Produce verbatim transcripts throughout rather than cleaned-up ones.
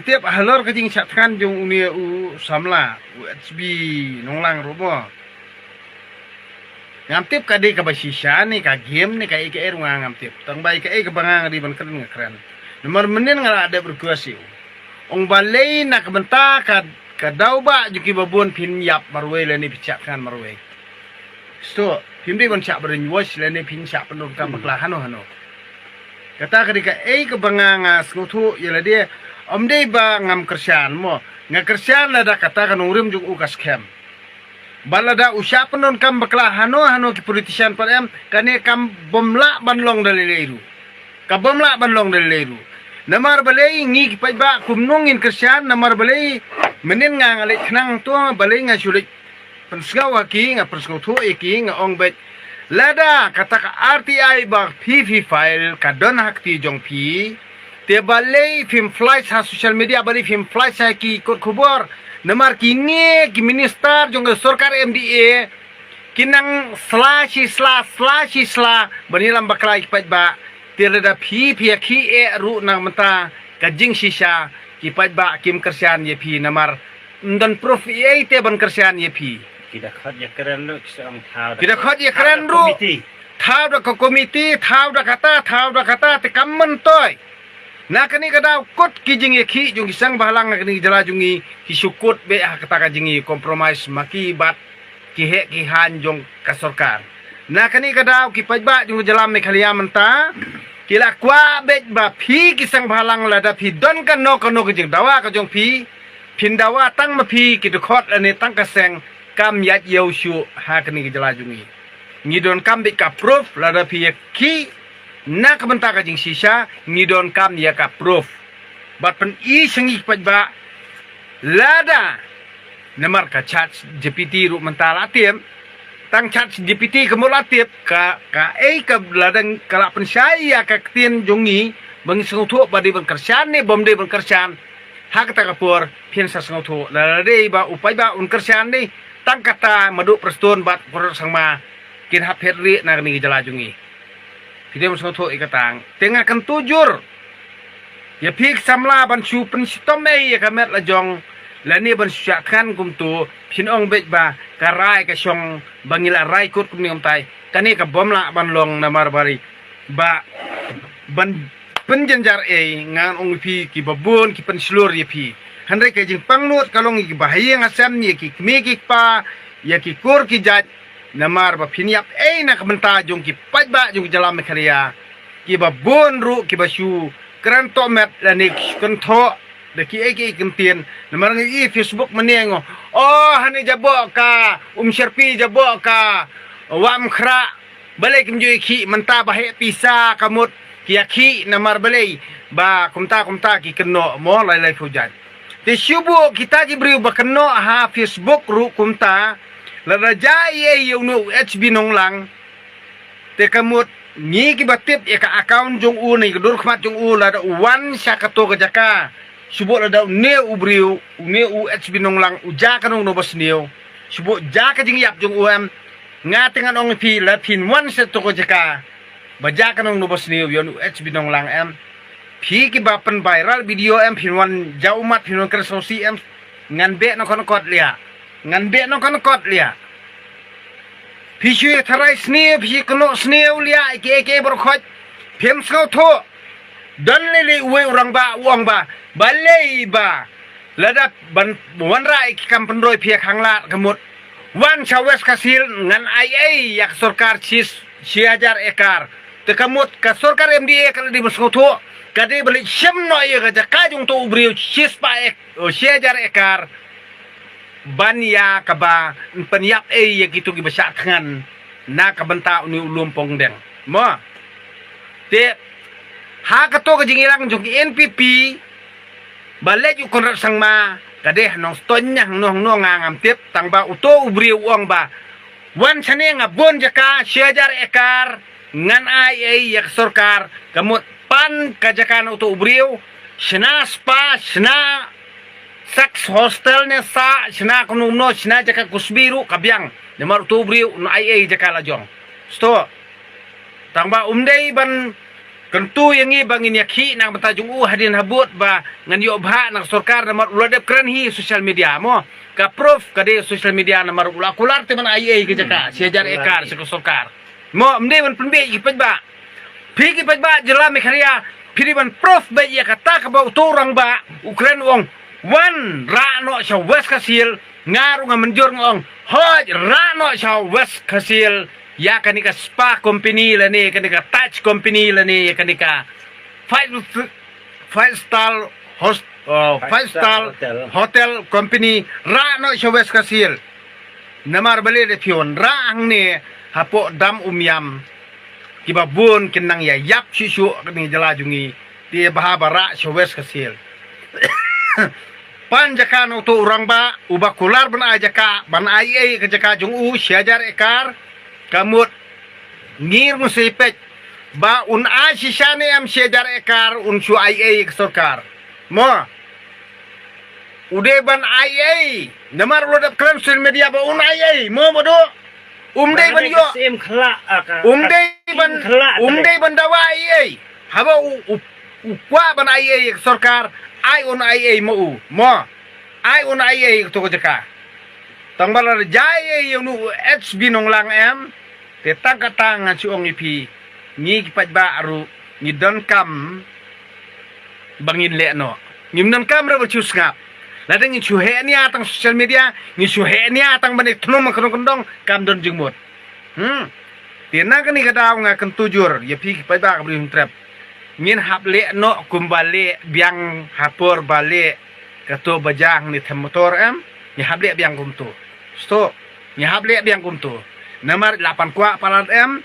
tip halor ka jingshah thngan jong une u samla, u H B Nonglang ruh mo. Ngam tip ka dei kaba shisha ne ka game ne kaei kaei ruh nga ngam tip. Tang ba kaei kaba nga nga dei ban kren nga kren. Namar mynnin nga la dep request ïa u. Ong balei na ka bynta ka, ka daw ba jong kiba bun phin ïap marwei lane phin shah thngan marwei. Sto, phim dei ban shah brainwash lane phin shah pyndonkam bakla hano hano. Kata ka dei kaei kaba nga nga sngewthuh ïa lade. Ym dei ba ngam kyrshan mo. Nga kyrshan lada kata ka nongrim jong u ka skhem. Bad lada u shah pyndonkam bakla hano hano ki politician pat em, kane kam bym lah ban long da lei lei ruh. Ka bym lah ban long da lei lei ruh. Namar balei ngi ki paidbah kumno ngin kyrshan, namar balei mynnin nga nga leit khnang to, balei nga shu leit pynsngew ha ki, nga pynsngewthuh ïa ki, nga ong beit. Lada kata ka R T I ba phi phi file ka don ha kti jong phi. Te balei phim flash ha social media, balei phim flash ha ki kot khubor. Namar kine ki minister jong ka sorkar M D A ki nang sla shi sla, sla shi sla ban ïalam bakla ïa ki paidbah. Te lada phi phi ïa ki eh ruh na ka bynta ka jingshisha, ki paidbah kim kyrshan ïa phi namar ym don proof ei ei te ban kyrshan ïa phi. Ki da khot ïa kren ruh, ki sa ong thaw da, ki da khot ïa kren ruh. Thaw da ka komiti, thaw da kata, thaw da kata, te kam myntoi. Na kane ka daw kut ki jingïakhih jong ki seng bhalang na kane ka jylla jong ngi, ki shu kut beit ha kata ka jingïa compromise ma ki bad ki heh ki haiñ jong ka sorkar. Na kane ka daw ki paidbah jong ka jylla Meghalaya mynta ki la kwah beit ba phi ki seng bhalang lada phi don kano kano ka jingdawa ka jong phi, phin dawa tang ma phi ki dkhot lane tang ka seng, kam ïaid ïew shuh ha kane ka jylla jong ngi. Ngi donkam beit ka proof, lada phi ïakhih na ka bynta ka jingshisha, ngi donkam ïa ka proof. Bad pyni sha ngi ki paidbah, lada namar ka Chat G P T ruh mynta la tip, tang Chat G P T ka mut la tip, ka, kaei ka lada ka la pynshai ïa ka ktien jong ngi, ba ngi sngewthuh ba dei ban kyrshan ne bym dei ban kyrshan. Ha kata ka por phin sa sngewthuh, lada dei ba u paidbah un kyrshan ne, tang kata Madu Prestone bad Conrad Sangma kin hap phet rieh na kane ka jylla jong ngi. Phi dei ban sngewthuh ïa kata. Te nga kyntu jur ïa phi ki samla ban shu pynshitom ei ïa ka met la jong lane ban shu shah thngan kumto, phin ong beit ba ka rai ka shong ba ngi la rai kut kumne kumtai. Kane ka bym lah ban long namar balei ba ban pynjynjar ei, ngan ong ïa phi kiba bun ki pynshlur ïa phi. Hynrei ka jingpangnud ka long ïa kiba ha ïing ha sem, ïa ki kmie ki kpa, ïa ki kur ki jait, namar ba phin ïap ei na ka bynta jong ki paidbah jong ka jylla Meghalaya. Kiba bun ruh kiba shu kren tohmet lane shu kynthoh da kiei kiei ki ktien. Namar ngi ïohi Facebook mynne ngo, oh, hane jaboh ka Umshyrpi, jaboh ka Wah Umkhrah. Balei kim ju ïakhih mynta ba heh pisa ka mut ki ïakhih namar balei ba kumta kumta ki kynnoh mo lai lai phew jait. Te shu buh kita ki briew ba kynnoh ha Facebook ruh kumta, lada jia ei ei ïa uno u H B Nonglang. Te ka mut ngi kiba tip ïa ka account jong u ne ka dur khmat jong u, lada u wan sha kato ka jaka, shu buh lada une u briew, une u H B Nonglang u jia kano kano ba sniew, shu buh jia ka jingïap jong u em. Nga te ngan ong ïa phi, lada phin wan sha kato ka jaka ba jia kano kano ba sniew ïa une u H B Nonglang em, phi kiba pynviral video em, phin wan jia ummat, phin wan kren sngewsih em. Ngan beh nongkot nongkot liah. Ngan beh nongkot nongkot liah. Phi shu ïa tharai sniew, phi shu kynnoh sniew liah, ïa kiei kiei baroh khoit. Phim sngewthuh. Don lei lei uwei u rangbah u ong ba, balei ba lada ban wanrah ïa ki kam pynroi phi ïa khanglad ka mut. Wan sha West Khasi Hills ngan ai ei ïa ka sorkar shi, shi hajar ekar. Te ka mut ka sorkar M D A ka la dei ban sngewthuh. Ka dei ban leit shim noh ïa ka jaka jong uto u briew shispah ek-, oh, shi hajar ekar. Ban ïa kaba pynïap ei ïa kito kiba shah thngan na ka bynta une u lum pongdeng. Mo. Te ha kato ka jingïalang jong ki N P P ba leit u Conrad Sangma, ka dei ha Nongstoiñ ne hangno hangno nga ngam tip, tang ba uto u briew u ong ba wan shane nga bun jaka shi hajar ekar, ngan ai ei ïa ka sorkar, ka mut pan ka jaka na uto u briew, shna spa, shna sex hostel ne sa, shna kumno kumno, shna jaka kusbi ruh ka biang. Namar uto u briew un ai ei jaka la jong. Sto. Tang ba um dei ban Kyntu ïa ngi ba ngin ïakhih na ka bynta jong u hadien habud ba ngan ïoh bha na ka sorkar namar u la dep kren hi social media mo. Ka proof ka dei social media namar u la kular te ban ai ei ka jaka shi hajar ekar sha ka sorkar. Mo, ym dei ban pynbeit ki paidbah. Phi ki paidbah jylla Meghalaya, phi dei ban proof beit ïa kata kaba uto u rangbah u kren u ong, wan rah noh sha West Khasi Hills. Nga ruh nga mynjur nga ong, hooid rah noh sha West Khasi Hills ïa kane ka spa company lane kane ka Taj company lane ïa kane ka five, five star host, uh, five star hotel company, rah noh sha West Khasi Hills. Namar balei de phi wan rah hangne hapoh Dam Umiam? Kiba bun kin nang ïa ïap shuh shuh kane ka jylla jong ngi. Te bha ba rah sha West Khasi Hills. Pan jaka na uto u rangbah uba kular ban ai jaka, ban ai ei ka jaka jong u shi hajar ekar. Ka mut ngi ruh ngi sa peit ba un ai shisha ne em shi hajar ekar, un shu ai ei ka sorkar. Mo, u dei ban ai ei namar u la dep kren social media ba un ai ei mo, bodoh. Um dei ban ïoh, um dei ban, um dei ban dawa ai ei. Haba u, u, u kwah ban ai ei ka sorkar, ai un ai ei mo u mo. Ai un ai ei kato ka jaka. Tang ba la jia ei ïa uno u H B Nonglang em. Te tang kata ngan shu ong ïa phi, ngi ki paidbah ruh ngi donkam ba ngin leh noh. Ngim donkam ruh ban shu sngap. Lada ngin shu heh nia tang social media, ngin shu heh nia tang ban ïa thnum ha ka dong ka dong, kam don jingmut. Hmm. Te na kane ka daw nga kyntu jur ïa phi ki paidbah ka Bri Hynñiewtrep. Ngin hap leh noh kumba leh biang ha por ba leh kato ba jia hangne them motor em. Ngi hap leh biang kumto. Stop. Ngi hap leh biang kumto. Namar la pan kwah palat em,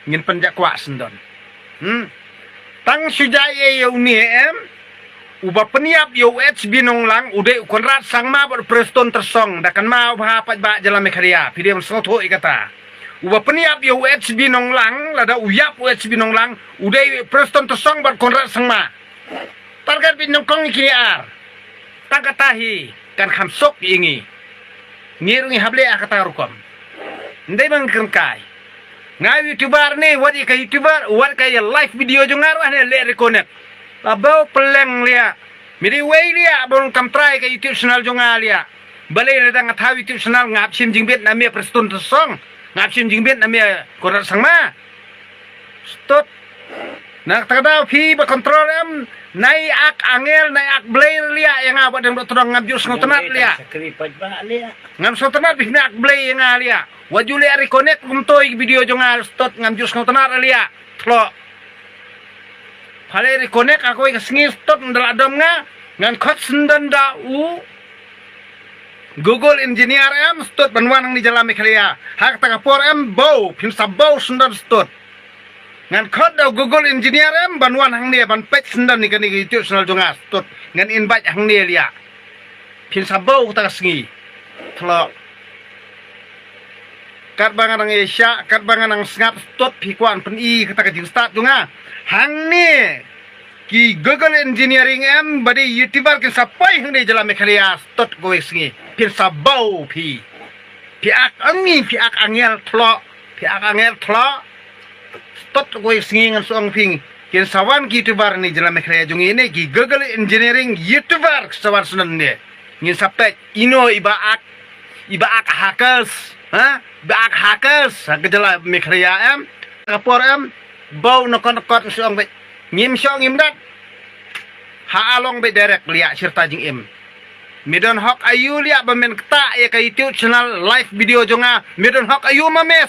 ngin pynjah kwah syndon. Hmm. Tang shu jia ei ïa une em. Uba pynïap ïa u H B Nonglang u dei u Conrad Sangma bad u Prestone Tynsong. Da kynmaw bha paidbah jylla Meghalaya, phi dei ban sngewthuh ïa kata. Uba pynïap ïa u H B Nonglang, lada u ïap u H B Nonglang, u dei u Prestone Tynsong bad Conrad Sangma. Target beit nyngkong ïa kine ar. Tang kata hi kan kham suk ïa ngi. Ngi ruh ngi hap leh ha kata rukom. Ym dei ban kren kai. Nga YouTuber ne, wat ïa ka YouTuber, wat ka ïa live video jong nga ruh hangne leh reconnect. La bau pylleng liah. Me dei wei liah ba ruh kam try ka YouTube channel jong nga liah. Balei lada nga thaw YouTube channel nga hap shim jingbit na me Prestone Tynsong. Nga hap shim jingbit na me Conrad Sangma. Stud. Na kata ka daw phi ba control em, nai ak angel, nai ak blei liah ïa nga ba dang dok tdong, ngam ju sngewtynnat liah. Ngam sngewtynnat phi nai ak blei ïa nga liah. Wat ju leh reconnect kumto ïa ki video jong nga stud, ngam ju sngewtynnat liah. Thlok. Pha leh reconnect ha kawei ka sngi stud, nda la dom nga, ngan khot syndon da u Google Engineer em stud ban wan hangne jylla Meghalaya. Ha kata ka por em bau, phin sa bau syndon stud. Ngan khot da u Google Engineer em ban wan hangne ban peit syndon ïa kane ka YouTube channel jong nga stud. Ngan invite hangne liah. Phin sa bau kata ka sngi. Thlok. Katba nga dang ïa shah, katba nga dang sngap stud phi kwah ban pyni kata ka jingstad jong nga. Hangne ki Google Engineering em ba dei YouTuber kin sa poi hangne jylla Meghalaya stud kawei sngi. Phin sa bau phi. Phi ak angi, phi ak angel thlok. Phi ak angel thlok. Stud kawei sngi ngan shu ong phi. Kin sa wan ki YouTuber ne jylla Meghalaya jong ngi ne ki Google Engineering YouTuber sa wan syndon ne. Ngin sa peit ino iba ak, iba ak hackers, ha? Iba ak hackers ha ka jylla Meghalaya em. Ka por em bau nokot nokot shu ong beit. Ngim shu ong ngim dat. Ha along beit direct liah shirta jingim. Me don hok aïu liah ba men ktah ïa ka YouTube channel live video jong nga? Me don hok aïu ma me?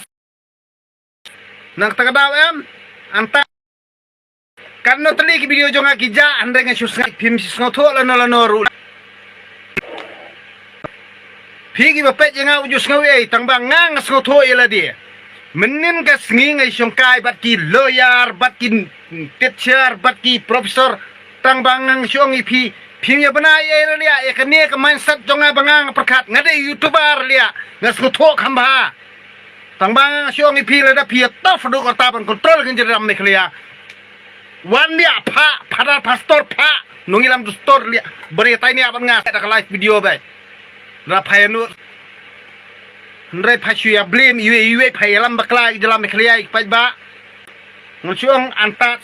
Na kata ka daw em, anta katno tylli ki video jong nga ki jah, hynrei nga shu sngap, phim sngewthuh lano lano ruh. Phi kiba peit ïa nga u ju sngew ei, tang ba nga nga sngewthuh ïa lade. Mynnin ka sngi nga shongkai bad ki lawyer, bad ki teacher, bad ki professor. Tang ba nga shu ong ïa phi, phim ïa bna ei ei liah ïa kane ka mindset jong nga ba nga nga pyrkhat nga dei YouTuber liah, nga sngewthuh kham bha. Tang ba nga shu ong ïa phi lada phi ïa tough haduh katta ban control ka jylla Meghalaya. Wan liah pha, phadar pastor pha, nongïalam dustur liah. Bari tai niah bad nga da ka live video bai. Lada pha ïa nud. Hynrei pha shu ïa blame iwei iwei, pha ïalam bakla ïa ka jylla Meghalaya ïa ki paidbah. Ngan shu ong anta